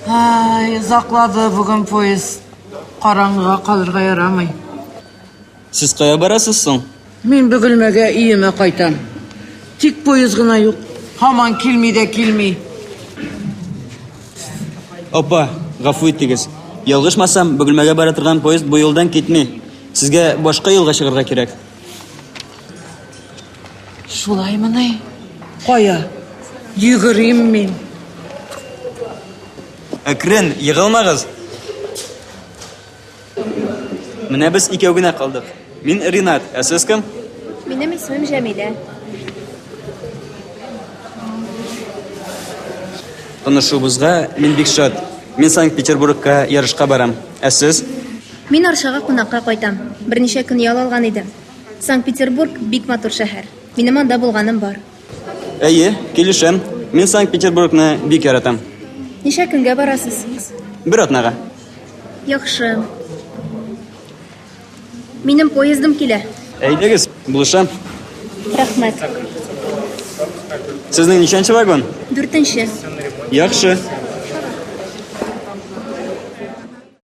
Ай, озаклады бүген поезд. Караңгыга калырга ярамый. Сез кая барасыз соң? Мин Бөгелмәгә өемә кайтам. Тик поезд гына юк. Һаман килми дә килми. Апа, гафу итегез. Ялгышмасам, Бөгелмәгә бара торган поезд бу юлдан китми. Сезгә башка юлга чыгарга кирәк. Шулаймыни? Кая? Йөгерим мин. Әкрен, егылмагыз. Менә без икәү генә калдык. Мин Ринат, ә сез кем? Минем исемем Җәмилә. Танышуыбызга мин бик шат. Мин Санкт-Петербургка ярышка барам. Ә сез? Мин Арчага кунакка кайтам. Берничә көн ял алган идем. Санкт-Петербург бик матур шәһәр. Минем анда булганым бар. Әйе, килешәм. Мин Санкт-Петербургны бик яратам. Ничә көнгә барасыз? Бер атнага. Яхшы. Минем поездым килә. Әйдәгез, булышам. Рәхмәт. Сезнең ничәнче вагон? Дүртенче. Яхшы.